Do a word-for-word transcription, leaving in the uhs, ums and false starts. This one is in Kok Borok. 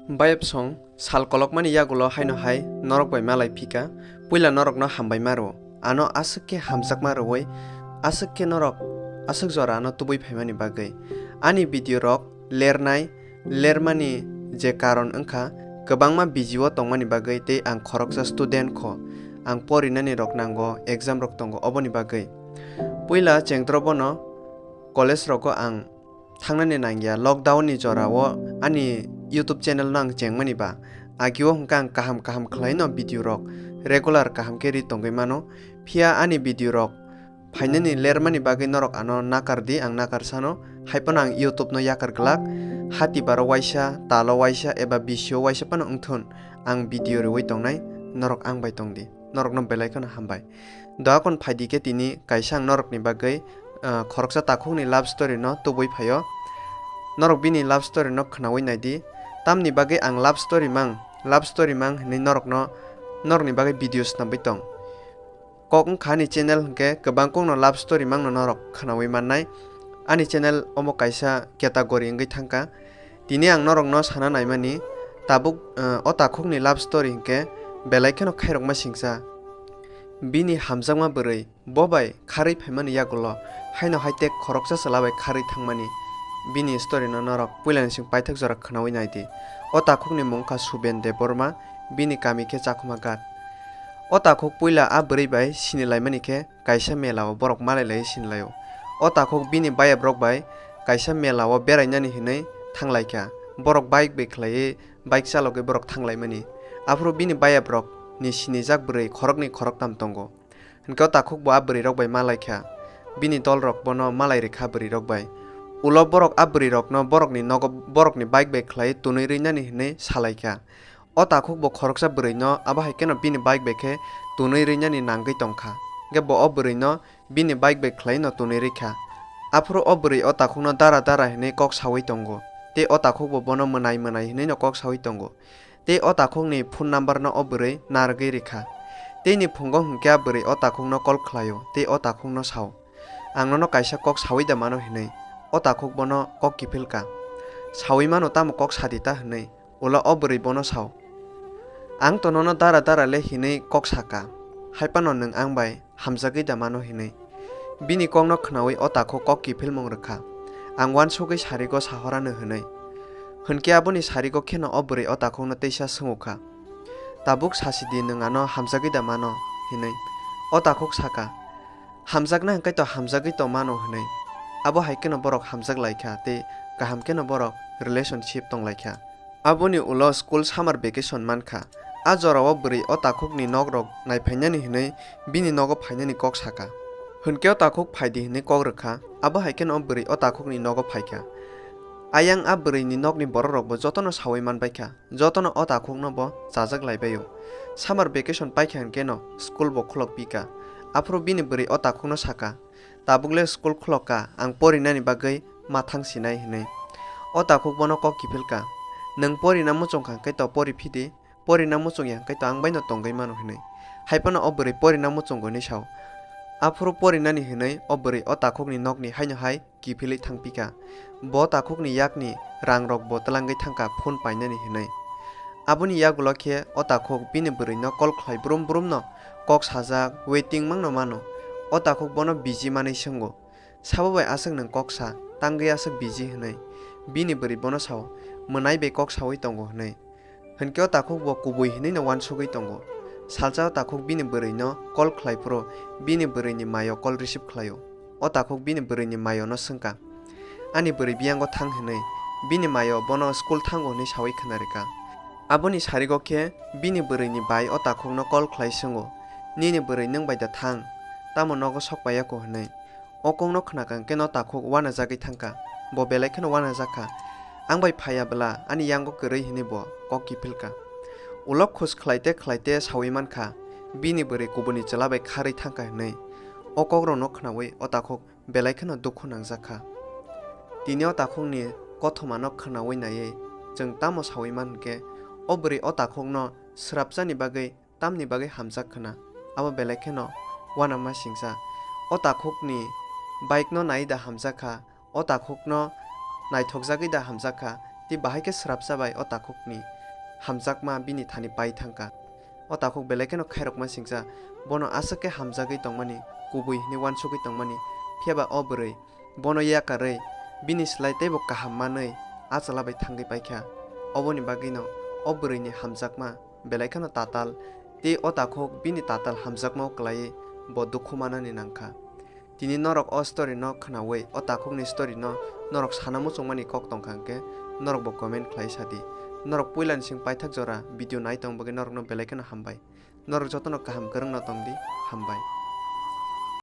Bayapsong sal kolokmani yagulo haino hai norok bai malai phika, puila norokno hambai ma rwo. Ano aswk khe hamjakma rwui, aswk khe norok aswk jora ano tubui phaimani bagwi. Ani video rok lernai, lermani je karon wngkha, kwbangma busy o tongmani bagwi tei ang khoroksa student kho, ang porinani rok nango, exam rok tongo, oboni bagwi. Puila chengdrobono college rogo ang thangnani nangya, lockdown ni jora o ani YouTube channel no ang chengmani ba. Agi o hwnkha ang kaham kaham khlai no video rok regular kaham khe ri tongwi mano, phiya ani video rok phainani lermani bagwi norok ano nakar di, ang nakar sano, hai phano ang YouTube no yakar glak, hati baro waisa, talo waisa eba bisio waisa phano wngthun, ang video riwi tongnai, norok ang bai tong di, norokno belai kheno hambai. Doakon phaidi khe tini kaisa ang norokni bagwi, ah, khoroksa takhukni love story no tubui phaio. Norok bini love story no khnaui naidi. Tamni bagwi ang love story mang, love story mang hinwi norokno, norokni bagwi video snamwi tong. Kok wngkha ani channel hwnkhe kwbang kokno love story mangno norok khnaui mannai. Ani channel omo kaisa category wngwi thangkha. Tini ang norokno sana naimani, tabuk, eh, o takhukni love story hinkhe belai kheno khairokma singsa. Bini hamjakma bwrwi bo bai kharwi phaimani yagulo haino hai tek khoroksa chwla bai kharwi thangmani. Bini story no norok puilani sing paithak jora khnaui naidi. O takhukni mung wngkha Suben Debbarma, bini kami khe Chakhuma Ghat. O takhuk puila a bwrwi bai sinilaimani khe kaisa mela o borok malai lai sinilaio. O takhuk bini bayabrok bai kaisa mela o berainani hinwi thanglaikha. Borok bike bai khlaiwi, bike chalogwi borok thanglaimani. Aphuru bini bayabrok ni sinijak bwrwi khoroknwi khoroktam tongo. Hinkhe o takhuk bo a bwrwi rok bai malaikha. Bini dol rok bono malai rikha bwrwi rok bai. Ulo borok a bwrwi rokno borokni nogo borokni bike bai khlaiwi tunwi rwinani hinwi salaikha. O takhuk bo khoroksa bwrwino, abo hai kheno bini bike bai khe tunwi rwinani nangwi tongkha. Hinkhe bo o bwrwino bini bike bai khlai no tunwi rwkha. Aphuru o bwrwi o takhukno dara dara hinwi kok saui tongo. Tei o takhuk bo bono mwnai mwnai hinwi no kok saui tongo. Tei o takhukni phone number no o bwrwi narwgwi rikha. Teini phungo hinkhe a bwrwi o takhukno call khlaio tei o takhukno sao, "Ang nono kaisa kok saui da mano," hinwi. O takhuk bono kok kiphilka. "Saui mano, tamo kok sadi ta?" hinwi. Ulo o bwrwi bono sao, "Ang to nono dara dara le hinwi kok saka, hai phano nwng ang bai hamjagwi da mano?" hinwi. Bini kokno khnaui o takhuk kok kiphilmung rwkha, "Ang uansugwi sarigo sahorano," hinwi. Hinkhe aboni sarigo kheno o bwrwi o takhukno teisa swngukha, "Tabuk sasidi, nwng ano hamjagwi da mano?" hinwi. O takhuk saka, "Hamjakna hwnkhe to hamjagwi tongmano," hinwi. Abo hai kheno borok hamjak laikha tei kaham kheno borok relationship tonglaikha. Aboni ulo school summer vacation mankha. A jorao bwrwi o takhukni nokrok naiphainani hinwi bini nogo phainani kok saka. Hinkhe o takhuk phaidi hinwi kok rwkha, abo hai kheno bwrwi o takhukni nogo phaikha. Ayang a bwrwini nokni bororokbo jotono saui manbaikha. Jotono o takhukno bo chajak laibaio. Summer vacation paikha hinkhe no school bo khulok pika. Aphuru bini bwrwi o takhukno saka, "Tabuk le school khulok ka, ang porinani bagwi ma thang sinai," hinwi. O takhuk bono kok kiphilka, "Nwng porina muchung kha hinkhe to pori phidi, porina muchung ya hinkhe to ang bai no tongwi mano," hinwi. Hai phano o bwrwi porina muchungo hinwi sao. Aphuru porinani hinwi o bwrwi o takhukni nokni haino hai kiphilwi thangpikha. Bo takhukni yakni rangrokbo twlangwi thangkha phone painani hinwi. Aboni yagulo khe o takhuk bini bwrwino call khlai brum brumno kok sajak, waiting mangno mano. O takhuk bono busy manwi swngo, "Sabo bai aswk nwng kok sa, tangwi aswk busy?" hinwi. Bini bwrwi bono sao, "Mwnai bai kok saui tongo," hinwi. Hinkhe o takhuk bo kubui hinwi no uansugwi tongo. Salsa o takhuk bini bwrwi no call khlai phuru bini bwrwi ni mayo call receive khlaio. O takhuk bini bwrwi ni mayo no swngkha, "Ani bwrwi biyango thang," hinwi. Bini mayo bono school thango hinwi saui khna rikha. Aboni sarigo khe bini bwrwi ni bai o takhuk no call khlai swngo, "Nini bwrwi nwng bai da thang, tamo nogo sok paiya kho?" hinwi. O kokno khnakha hwnkhe no takhuk uanajagwi thangkha. Bo belai kheno uanajakha. "Ang bai phaiya bwla, ani yango kwrwi," hinwi bo kok kiphilkha. Ulo khus khlaite khlaite saui mankha, bini bwrwi kubuni chwla bai kharwi thangkha hinwi. O kokrokno khnaui o takhuk belai kheno dukhu nangjakha. Tini o takhukni kothomano khnaui naiwi chwng tamo saui man hwnkhe, o bwrwi o takhukno swrapchani bagwi tamni bagwi hamjak khna, abo belai kheno uanama singsa. O takhukni bike no nai da hamjak kha, o takhukno naithokjagwi da hamjak kha, Tei bahai khe srapsa bai o takhukni hamjakma bini thani pai thangkha. O takhuk belai kheno khairokma singcha, bono aswk khe hamjagwi tongmani, kubui hwnwi uansugwi tongmani, phiyaba o bwrwi bono yakarwi bini slai teibo kaham manwi a chwla bai thangwi paikha. Oboni bagwino o bwrwini hamjakma belai kheno tatal, tei o takhuk bini tatal hamjakmao kwlaiwi bo dukhu manani nangkha. Tini norok o story no khwnawi o takhukni story no norok sana muchungmani kok tongkha hwnkhe norok bo comment khlai sadi. Norok puilani sing paithak jora video nai tong bagwi norokno belai kheno hambai. Norok jotono kaham kwrwngno tongdi, hambai.